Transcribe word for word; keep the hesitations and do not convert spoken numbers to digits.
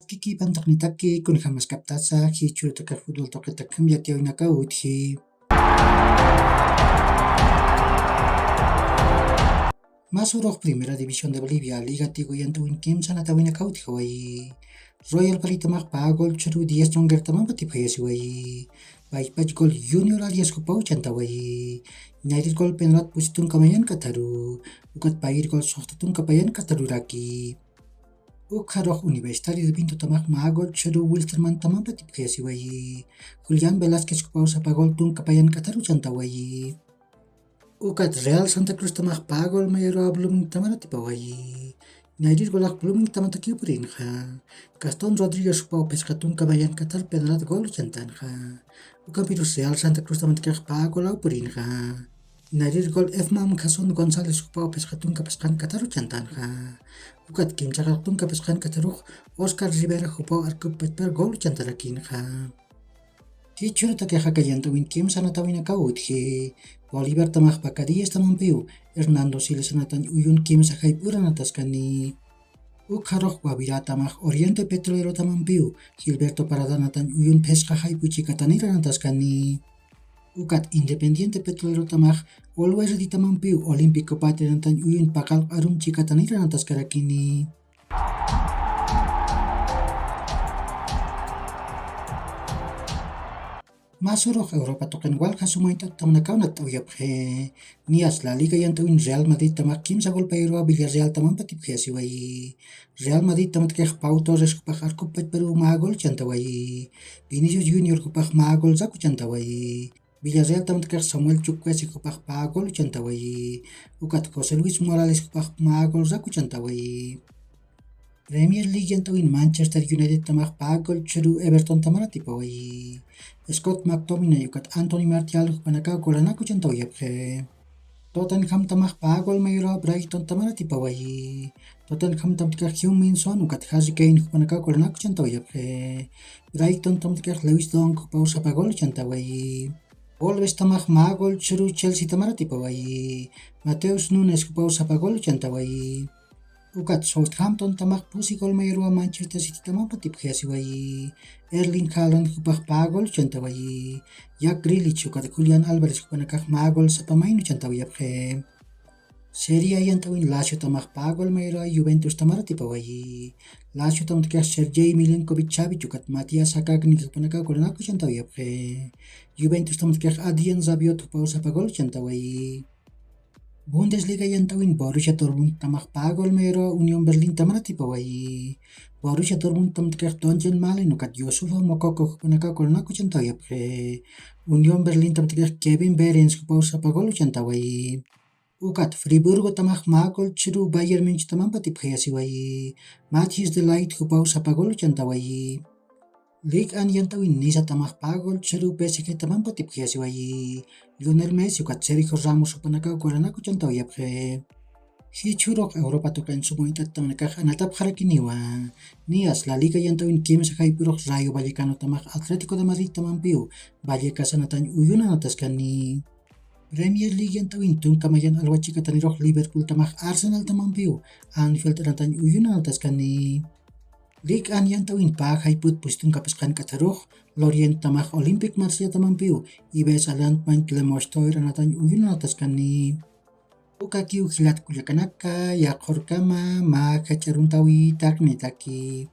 Kiki pantaqnitaki kunjamaskaptasa jichhurutakax futbol tuqitakham yatiyawinakaw utji. Masurux Primera División de Bolivia Liga Tigo yant'awin kimsa natawinakaw utjawayi. Royal Palitamax pagol churu diez chongertamampa tipjayasiwayi. Paypach gol Junior Arias jupaw chantawayi. Ñayrir gol Penrat pusi tunka mayan kataru. Ukat payir gol soxta tunka payan kataruraki. Ukxarux Universitario de Pinto tamax mä gol churu Wilsterman tamampa tipjayasiwayi. Julián Velázquez jupaw sapa gol tunka payan kataru chantawayi. Ukat Real Santa Cruz tamax pagol mayarwa Blooming tamara tipawayi. Ñayrir golax Blooming tamatakiw purinxa. Gastón Rodríguez jupaw phisqa tunka mayan katar penalta gol chantanxa. Ukampirus Real Santa Cruz tamatakixa pagolaw purinxa. Ñayrir gol Efmam Jason González jupaw phisqa tunka phisqan kataru chantanxa. Ukat kimsa gol tunka phisqan katarux Oscar Rivera jupaw arkup pachpar gol chantarakinxa. Jichhurutakax aka yant'awin kimsa natawinakaw utji. Bolívar tamax Pacadillas tamampiw Hernando Siles anatañ uyun kimsa jayp'ura nataskani. Ukxarux Guavirá tamax Oriente Petrolero tamampiw Gilberto Parada anatañ uyun phisqa jayp'u chikatanira nataskani. Ukat Independiente Petrolero tamax Always Ready tamampiw Olímpico Patria anatañ uyun paqallq arum chikatanira nataskarakini. Masurux Europa tuqin walja sumañt'at tamnakaw natt'awiyapxi. Niyas La Liga yant'awin Real Madrid tamax kimsa gol payruwa Villarreal tamampa tipjayasiwayi. Real Madrid tamatkix Pau Torres jupax arkup pachparuw mä gol chantawayi. Vinicius Junior jupax mä gol saku chantawayi. Villarreal tamatkix Samuel Chukwueze jupax pä gol chantawayi. Ukat José Luis Morales jupax mä gol saku chantawayi. Premier League yant'awin Manchester United tamax pä gol churu Everton tamara tipawayi. Scott McTominay ukat Anthony Martial jupanakaw golanaku chantawayapxi. Tottenham tamax pä gol mayruwa Brighton tamara tipawayi. Tottenham tamatkix Heung-min Son ukat Harry Kane jupanakaw golanaku chantawayapxi. Brighton tamatkix Lewis Dunk jupaw sapa gol chantawayi. Wolves tamax mä gol churu Chelsea tamara tipawayi. Mateus Nunes jupaw sapa gol chantawayi. Ukat Southampton tamax pusi gol mayruwa Manchester City tamampa tipjayasiwayi. Erling Haaland jupax pä gol chantawayi. Jack Grealish ukat Julián Álvarez jupanakax mä gol sapa maynu chantawayapxi. Serie A yant'awin Lazio tamax pä gol mayruwa Juventus tamara tipawayi. Lazio tamatkix Sergei Milinkovic Savic ukat Matías Zaccagni jupanakaw golanaku chantawayapxi. Juventus tamatkix Adrien Rabiot jupaw sapa gol chantawayi. Bundesliga yant'awin Borussia Dortmund tamax pä gol mayruwa Unión Berlin tamara tipawayi. Borussia Dortmund tamatkix Daniel Malen ukat Yusufa Moukoko jupanakaw golanaku chantawayapxi. Unión Berlin tamatkix Kevin Behrens jupaw sapa gol chantawayi. Ukat Friburgo tamax mä gol churu Bayern Munich tamampa tipjayasiwayi. Matthijs de Ligt jupaw sapa gol chantawayi. Liga yant'awin Niza tamax pä gol churu P S G tamampa tipjayasiwayi. Lionel Messi ukat Sergio Ramos jupanakaw golanaku chantawayapxi. Jichhurux Europa tuqin sumañt'at tamnakax anatapxarakiniwa. Niyas La Liga yant'awin kimsa jayp'urux Rayo Vallecano tamax Atlético de Madrid tamampiw Vallecas anatañ uyun anataskani. Premier League yant'awin tunka mayan alwa chikatanirux Liverpool tamax Arsenal tamampiw Anfield anatañ uyun anataskani. Liga yant'awin pä jayp'ut pusi tunka phisqan k'atharux Lorient tamax Olympique Marsella tamampiw Yves Alain Main Clermont Troyes anatañ uyun anataskani. Ukakiw jilat kullakanaka, yaqhurkama mä jach'aruntawi taqnitaki.